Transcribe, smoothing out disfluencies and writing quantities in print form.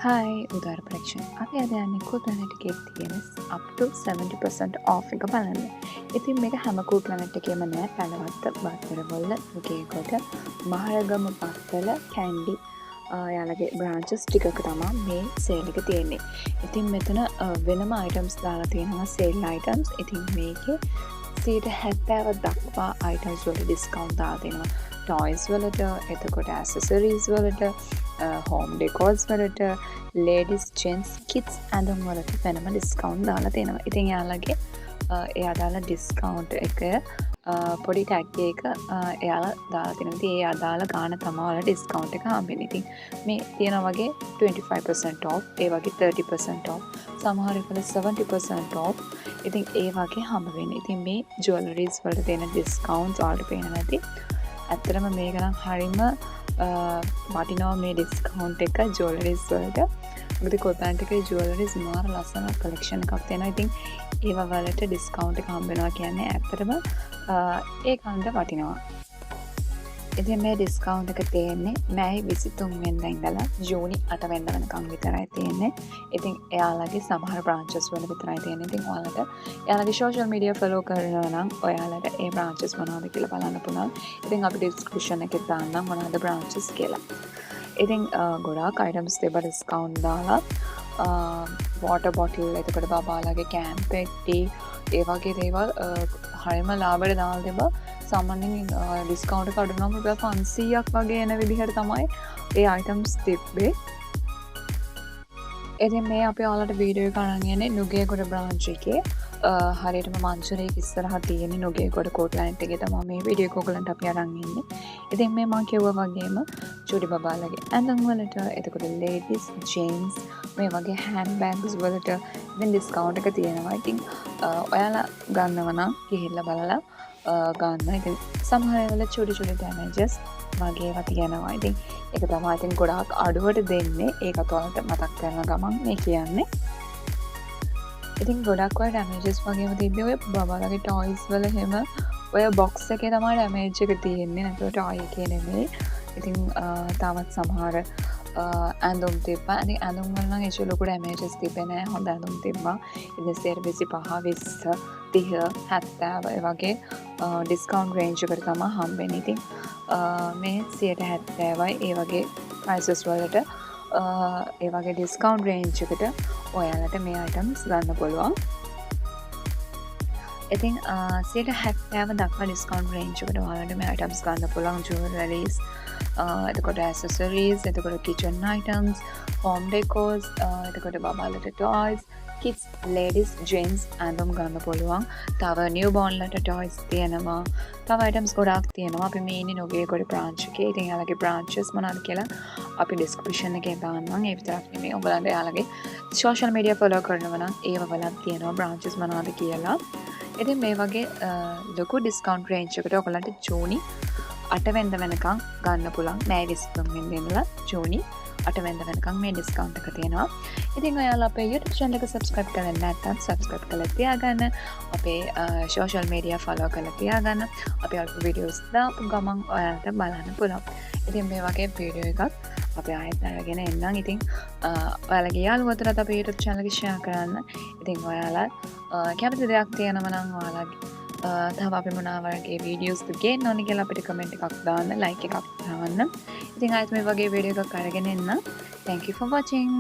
Hi උදාර production. අපි අද යන්නේ කූල් ප්ලැනට් එකේ තියෙන up to 70% off එක බලන්න. ඉතින් මේක හැම කූල් ප්ලැනට් එකේම නෑ. පැලවත්ත, බත්තරමුල්ල, නුගේගොඩ, මහරගම, බත්තල, කැන්ඩි එයාලගේ බ්‍රාන්චස් ටිකක තමා මේ සේල් එක තියෙන්නේ. ඉතින් මෙතන වෙනම අයිටම්ස් දාලා තියෙනවා, සේල් අයිටම්ස්. ඉතින් මේකේ 70% දක්වා අයිටම්ස් වලට ඩිස්කවුන්ට් දාලා තියෙනවා. ටොයිස් වලට, එතකොට ඇක්සසරීස් වලට, හෝම් ඩෙකෝස් වලට, ලේඩිස්, ජෙන්ට්ස්, කිඩ්ස් ඇඳුම් වලට වෙනම ඩිස්කවුන්ට් දාලා තියෙනවා. ඉතින් එයාලගේ ඒ අදාළ ඩිස්කවුන්ට් එක පොඩි ටැග් එක එයාලා දාලා තියෙනවා. ඉතින් ඒ අදාළ ගාන තමයි ඔයාලට ඩිස්කවුන්ට් එක හම්බෙන්නේ. ඉතින් මේ තියෙනවා වගේ 25% off, ඒ වගේ 30% off, සමහර ඒවාවල 70% off. ඉතින් ඒ වගේ හම්බ වෙන්නේ. ඉතින් මේ ජුවලරීස් වලට තියෙන ඩිස්කවුන්ට්ස් ඔයාලට පේනවා ඇති. ඇත්තටම මේක නම් හරිම වටිනවා මේ ඩිස්කවුන්ට් එක ජුවලරීස් වලට. මොකද කූල් ප්ලැනට් එකේ ජුවලරීස් මාර ලස්සන කලෙක්ෂන් එකක් තියෙනවා. ඉතින් ඒවා වලට ඩිස්කවුන්ට් එක හම්බ වෙනවා කියන්නේ ඇත්තටම ඒ ගන්න වටිනවා. ඉතින් මේ ඩිස්කවුන්ට් එක තියෙන්නේ මැයි 23 වෙනිදා ඉඳලා ජූනි 8 වෙනිදා වෙනකන් විතරයි තියෙන්නේ. ඉතින් එයාලගේ සමහර බ්‍රාන්චස් වල විතරයි තියෙන්නේ. ඉතින් ඔයාලට එයාලගේ සෝෂල් මීඩියා ෆලෝ කරනවා නම් ඔයාලට ඒ බ්‍රාන්චස් මොනවද කියලා බලන්න පුළුවන්. ඉතින් අපි ඩිස්ක්‍රිප්ෂන් එකේ දාන්නම් මොනවද බ්‍රාන්චස් කියලා. ඉතින් ගොඩාක් අයිටම්ස් තිබ්බ ඩිස්කවුන්ට් දාලා. වෝටර් බොටල්, එතකොට බබාලගේ කෑම පෙට්ටි, ඒ වගේ දේවල් හරිම ලාභයට දාලා තිබ්බා. සාමාන්‍යයෙන් ඩිස්කවුන්ට් එක අඩු වුණාම රුපියල් 500ක් වගේ එන විදිහට තමයි ඒ අයිටම්ස් තිබ්බේ. ඉතින් මේ අපි ඔයාලට වීඩියෝ එක අරන් යන්නේ නුගේගොඩ බ්‍රාන්ච් එකේ. හරියටම මංචරේක ඉස්සරහා තියෙන නුගේගොඩ කූල් ප්ලැනට් එකේ තමයි මේ වීඩියෝ එක ඔයගලන්ට අපි අරන් එන්නේ. ඉතින් මේ මං කිව්වා වගේම චූටි බබාලගේ ඇඳුම් වලට, එතකොට ලේඩිස්, ජෙන්ට්ස් මේ වගේ හෑන්ඩ් බෑග්ස් වලට ඉතින් ඩිස්කවුන්ට් එක තියෙනවා. ඉතින් ඔයාලා ගන්නව නම් ගිහිල්ලා බලලා ගන්න. ඉතින් සමහර ඒවල චුටි චුටි ඩැමේජස් වගේ ඒවා තියෙනවා. ඉතින් ඒක තමයි ඉතින් ගොඩාක් අඩුවට දෙන්නේ. ඒකත් ඔයාලට මතක් කරන ගමන් මේ කියන්නේ. ඉතින් ගොඩක් ඔය ඩැමේජස් වගේම තිබ්බේ ඔය බබාලගේ ටොයිස් වල එහෙම ඔය බොක්ස් එකේ තමයි ඩැමේජ් එක තියෙන්නේ. නැතුව ටොයි එකේ නෙමෙයි. ඉතින් තවත් සමහර ඇඳුම් තිබ්බා. ඉතින් ඇඳුම් වල නම් එච්චර ලොකු ඩැමේජස් තිබ්බේ නෑ. හොඳ ඇඳුම් තිබ්බා. ඉතින් 25%, 20, 30, 70 ඒ වගේ ඩිස්කවුන්ට් රේන්ජ් එකට තමයි හම්බෙන්නේ. ඉතින් මේ 70%යි ඒ වගේ ප්‍රයිසස් වලට ඒ වගේ ඩිස්කවුන්ට් රේන්ජ් එකට ඔයාලට මේ අයිටම්ස් ගන්න පුළුවන්. ඉතින් 70% දක්වා ඩිස්කවුන්ට් රේන්ජ් එකට ඔයාලට මේ අයිටම්ස් ගන්න පුළුවන්. ජුවලරීස්, එතකොට ඇක්සසරීස්, එතකොට කිචන් අයිටම්ස්, හෝම් ඩෙකෝස්, එතකොට බබාලට ටොයිස්, කිඩ්ස්, ලේඩිස්, ජෙන්ට්ස් ඇඳුම් ගන්න පුළුවන්. තව නිව් බෝන්ලට ටොයිස් තියෙනවා. තව අයිටම්ස් ගොඩාක් තියෙනවා. අපි මේ ඉන්නේ නුගේගොඩ බ්‍රාන්ච් එකේ. ඉතින් එයාලගේ බ්‍රාන්චස් මොනවද කියලා අපි ඩිස්ක්‍රිප්ෂන් එකේ දාන්නම්. ඒ විතරක් නෙමෙයි, ඔයගොල්ලන්ට එයාලගේ සෝෂල් මීඩියා ෆලෝ කරනවා නම් ඒව වලත් තියෙනවා බ්‍රාන්චස් මොනවද කියලා. ඉතින් මේ වගේ ලොකු ඩිස්කවුන්ට් රේන්ජ් එකට ඔයගොල්ලන්ට ජූනි 8 වෙනිදා වෙනකන් ගන්න පුළුවන්. මැයි 23 වෙනිදා ඉඳලා ජූනි 8 වෙනිදා වෙනකන් මේ ඩිස්කවුන්ට් එක තියෙනවා. ඉතින් ඔයාලා අපේ YouTube channel එක subscribe කරලා නැත්නම් subscribe කරලා තියාගන්න. අපේ social media follow කරලා තියාගන්න. අපි අලුත් videos දාපු ගමන් ඔයාලට බලන්න පුළුවන්. ඉතින් මේ වගේ වීඩියෝ එකක් අපි ආයෙත් අරගෙන එන්නම්. ඉතින් ඔයාලගේ යාළුවෝ අතරත් අපේ YouTube channel එක share කරන්න. ඉතින් ඔයාලා කැමති දෙයක් තියෙනවා නම් ඔයාලගේ තව අපි මොනවා වගේ වීඩියෝස් ද ගේන්න ඕනේ කියලා අපිට කමෙන්ට් එකක් දාන්න, ලයික් එකක් දාන්න. ඉතින් ආයෙත් මේ වගේ වීඩියෝ එකක් අරගෙන එන්න. Thank you for watching.